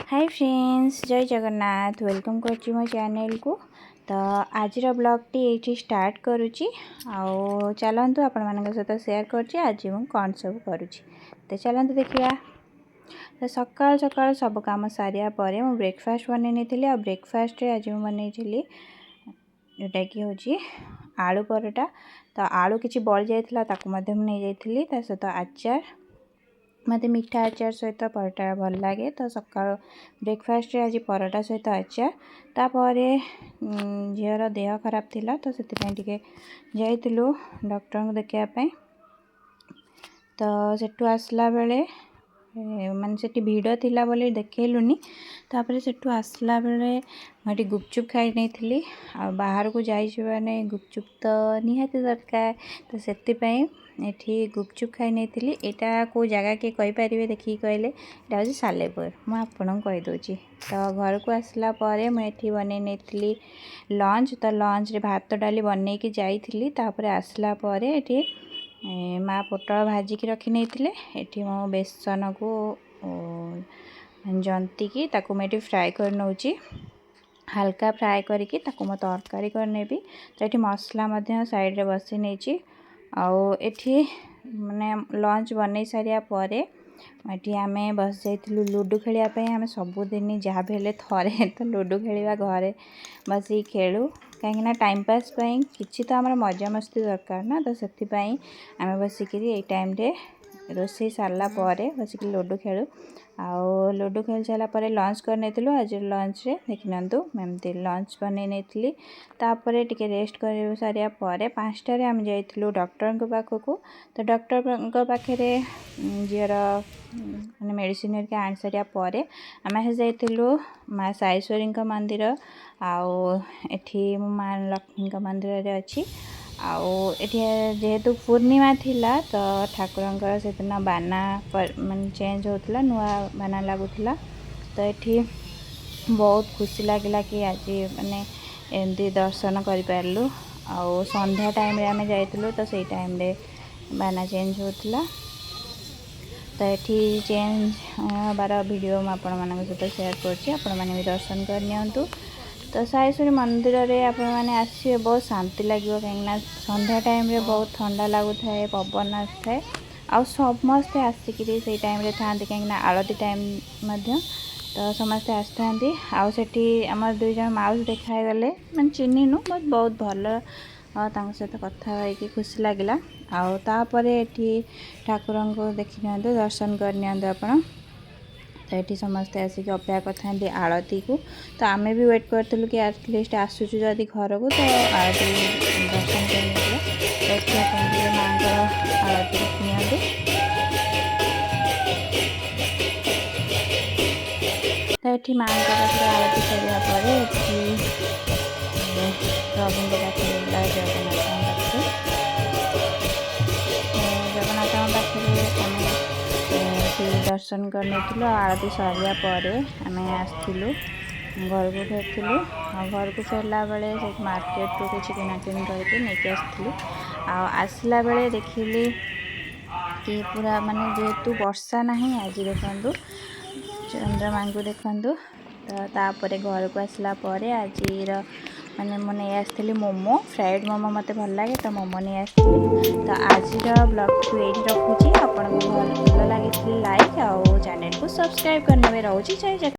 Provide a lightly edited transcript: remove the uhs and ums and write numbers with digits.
High friends, ଜୟ Jagannath. Welcome କରୁଛି ମୋ ଚ୍ୟାନେଲକୁ। ତ ଆଜିର ବ୍ଲଗ୍ଟି ଏଇଠି ଷ୍ଟାର୍ଟ କରୁଛି ଆଉ ଚାଲନ୍ତୁ, ଆପଣମାନଙ୍କ ସହିତ ସେୟାର କରୁଛି ଆଜି ମୁଁ କ'ଣ ସବୁ କରୁଛି। ତ ଚାଲନ୍ତୁ ଦେଖିବା। ତ ସକାଳୁ ସକାଳୁ ସବୁ କାମ ସାରିବା ପରେ ମୁଁ ବ୍ରେକଫାଷ୍ଟ ବନେଇ ନେଇଥିଲି। ଆଉ ବ୍ରେକଫାଷ୍ଟରେ ଆଜି ମୁଁ ବନେଇଥିଲି ଯେଉଁଟାକି ହେଉଛି ଆଳୁ ପରଟା। ତ ଆଳୁ କିଛି ବଳି ଯାଇଥିଲା, ତାକୁ ମଧ୍ୟ ମୁଁ ନେଇଯାଇଥିଲି। ତା ସହିତ ଆଚାର। ମୋତେ ମିଠା ଆଚାର ସହିତ ପରଟା ଭଲ ଲାଗେ। ତ ସକାଳୁ ବ୍ରେକଫାଷ୍ଟରେ ଆଜି ପରଟା ସହିତ ଆଚାର। ତାପରେ ଝିଅର ଦେହ ଖରାପ ଥିଲା, ତ ସେଥିପାଇଁ ଟିକେ ଯାଇଥିଲୁ ଡକ୍ଟରଙ୍କୁ ଦେଖିବା ପାଇଁ। ତ ସେଠୁ ଆସିଲା ବେଳେ, ମାନେ ସେଠି ଭିଡ଼ ଥିଲା ବୋଲି ଦେଖେଇଲୁନି। ତାପରେ ସେଠୁ ଆସିଲା ବେଳେ ମୁଁ ଏଠି ଗୁପଚୁପ୍ ଖାଇ ନେଇଥିଲି। ଆଉ ବାହାରକୁ ଯାଇଛି ମାନେ ଗୁପଚୁପ୍ ତ ନିହାତି ଦରକାର, ତ ସେଥିପାଇଁ ଏଠି ଗୁପଚୁପ୍ ଖାଇ ନେଇଥିଲି। ଏଇଟା କେଉଁ ଜାଗା କିଏ କହିପାରିବେ? ଦେଖିକି କହିଲେ। ଏଇଟା ହେଉଛି ସାଲେପୁର, ମୁଁ ଆପଣଙ୍କୁ କହିଦେଉଛି। ତ ଘରକୁ ଆସିଲା ପରେ ମୁଁ ଏଠି ବନେଇ ନେଇଥିଲି ଲଞ୍ଚ। ତ ଲଞ୍ଚରେ ଭାତ ଡାଲି ବନେଇକି ଯାଇଥିଲି। ତାପରେ ଆସିଲା ପରେ ଏଠି ମା ପୋଟଳ ଭାଜିକି ରଖି ନେଇଥିଲେ। ଏଠି ମୁଁ ବେସନକୁ ଜନ୍ତିକି ତାକୁ ମୁଁ ଏଠି ଫ୍ରାଏ କରି ନେଉଛି। ହାଲକା ଫ୍ରାଏ କରିକି ତାକୁ ମୁଁ ତରକାରୀ କରିନେବି। ତ ଏଠି ମସଲା ମଧ୍ୟ ସାଇଡ଼୍ରେ ବସେଇ ନେଇଛି। ଆଉ ଏଠି ମାନେ ଲଞ୍ଚ ବନେଇ ସାରିବା ପରେ ଏଠି ଆମେ ବସି ଯାଇଥିଲୁ ଲୁଡ଼ୁ ଖେଳିବା ପାଇଁ। ଆମେ ସବୁଦିନ ଯାହା ବି ହେଲେ ଥରେ ତ ଲୁଡ଼ୁ ଖେଳିବା, ଘରେ ବସିକି ଖେଳୁ, କାହିଁକିନା ଟାଇମ୍ ପାସ୍ ପାଇଁ କିଛି ତ ଆମର ମଜାମସ୍ତି ଦରକାର ନା। ତ ସେଥିପାଇଁ ଆମେ ବସିକିରି ଏଇ ଟାଇମ୍ରେ ରୋଷେଇ ସାରିଲା ପରେ ବସିକି ଲୁଡ଼ୁ ଖେଳୁ। ଆଉ ଲୁଡ଼ୁ ଖେଳି ସାରିଲା ପରେ ଲଞ୍ଚ କରିନେଇଥିଲୁ। ଆଜି ଲଞ୍ଚରେ ଦେଖିନିଅନ୍ତୁ, ମୁଁ ଏମିତି ଲଞ୍ଚ ବନେଇ ନେଇଥିଲି। ତାପରେ ଟିକେ ରେଷ୍ଟ କରି ସାରିବା ପରେ 5ଟାରେ ଆମେ ଯାଇଥିଲୁ ଡକ୍ଟରଙ୍କ ପାଖକୁ। ତ ଡକ୍ଟରଙ୍କ ପାଖରେ ଝିଅର ମାନେ ମେଡ଼ିସିନ ହେରିକା ଆଣି ସାରିବା ପରେ ଆମେ ଆସି ଯାଇଥିଲୁ ମା ସାଇଶ୍ୱରୀଙ୍କ ମନ୍ଦିର। ଆଉ ଏଠି ମୁଁ ମା ଲକ୍ଷ୍ମୀଙ୍କ ମନ୍ଦିରରେ ଅଛି। ଆଉ ଏଠି ଯେହେତୁ ପୂର୍ଣ୍ଣିମା ଥିଲା, ତ ଠାକୁରଙ୍କର ସେଦିନ ବାନା ମାନେ ଚେଞ୍ଜ ହେଉଥିଲା, ନୂଆ ବାନା ଲାଗୁଥିଲା। ତ ଏଠି ବହୁତ ଖୁସି ଲାଗିଲା କି ଆଜି ମାନେ ଏମିତି ଦର୍ଶନ କରିପାରିଲୁ। ଆଉ ସନ୍ଧ୍ୟା ଟାଇମ୍ରେ ଆମେ ଯାଇଥିଲୁ, ତ ସେଇ ଟାଇମ୍ରେ ବାନା ଚେଞ୍ଜ ହେଉଥିଲା। ତ ଏଠି ଚେଞ୍ଜ ହେବାର ଭିଡ଼ିଓ ମୁଁ ଆପଣମାନଙ୍କ ସହିତ ସେୟାର କରୁଛି, ଆପଣମାନେ ବି ଦର୍ଶନ କରିନିଅନ୍ତୁ। ତ ସାଇଶ୍ୱରୀ ମନ୍ଦିରରେ ଆପଣମାନେ ଆସିବେ, ବହୁତ ଶାନ୍ତି ଲାଗିବ, କାହିଁକିନା ସନ୍ଧ୍ୟା ଟାଇମ୍ରେ ବହୁତ ଥଣ୍ଡା ଲାଗୁଥାଏ, ପବନ ଆସୁଥାଏ। ଆଉ ସମସ୍ତେ ଆସିକିରି ସେଇ ଟାଇମ୍ରେ ଥାଆନ୍ତି, କାହିଁକିନା ଆଳତି ଟାଇମ୍ ମଧ୍ୟ, ତ ସମସ୍ତେ ଆସିଥାନ୍ତି। ଆଉ ସେଠି ଆମର ଦୁଇ ଜଣ ମାଉସୀ ଦେଖା ହେଇଗଲେ, ମାନେ ଚିହ୍ନିନୁ, ବଟ୍ ବହୁତ ଭଲ, ତାଙ୍କ ସହିତ କଥା ହେଇକି ଖୁସି ଲାଗିଲା। ଆଉ ତାପରେ ଏଠି ଠାକୁରଙ୍କୁ ଦେଖି ନିଅନ୍ତୁ, ଦର୍ଶନ କରିନିଅନ୍ତୁ ଆପଣ। ତ ଏଠି ସମସ୍ତେ ଆସିକି ଅପେକ୍ଷା କରିଥାନ୍ତି ଆଳତିକୁ। ତ ଆମେ ବି ୱେଟ୍ କରିଥିଲୁ କି ଆଟଲିଷ୍ଟ ଆସୁଛୁ ଯଦି ଘରକୁ, ତ ଆଳତି ଦର୍ଶନ କରିନେଇଯିବା। ତ ଏଠି ଆପଣ ଟିକେ ମାଆଙ୍କର ଆଳତି ଦେଖି ନିଅନ୍ତୁ। ତ ଏଠି ମାଆଙ୍କ ପାଖରେ ଆଳତି ସରିବା ପରେ ଏଠି ପ୍ରଭୁଙ୍କ ପାଖରେ ହେଲା, ଜଗନ୍ନାଥଙ୍କ ପାଖରେ। ଜଗନ୍ନାଥଙ୍କ ପାଖରେ ଆମେ ଏଠି ଦର୍ଶନ କରିନେଇଥିଲୁ। ଆଉ ଆଳତି ସରିବା ପରେ ଆମେ ଆସିଥିଲୁ, ଘରକୁ ଫେରିଥିଲୁ। ଆଉ ଘରକୁ ଫେରିଲା ବେଳେ ସେଇଠି ମାର୍କେଟରୁ କିଛି କିଣାକିଣି କରିକି ନେଇକି ଆସିଥିଲୁ। ଆଉ ଆସିଲା ବେଳେ ଦେଖିଲି କି ପୁରା ମାନେ ଯେହେତୁ ବର୍ଷା ନାହିଁ ଆଜି, ଦେଖନ୍ତୁ ଚନ୍ଦ୍ରମାଙ୍କୁ ଦେଖନ୍ତୁ। ତ ତାପରେ ଘରକୁ ଆସିଲା ପରେ ଆଜିର ମାନେ ମୁଁ ନେଇ ଆସିଥିଲି ମୋମୋ, ଫ୍ରାଏଡ଼୍ ମୋମୋ। ମୋତେ ଭଲ ଲାଗେ, ତ ମୋମୋ ନେଇ ଆସିଥିଲି। ତ ଆଜିର ବ୍ଲଗ୍କୁ ଏଇଠି ରଖୁଛି। ଆପଣଙ୍କୁ ଭଲ ଲାଗିଥିଲେ ଲାଇକ୍ ଆଉ ଚ୍ୟାନେଲକୁ ସବସ୍କ୍ରାଇବ୍ କରିନେବେ। ରହୁଛି, ଜୟ ଜଗନ୍ନାଥ।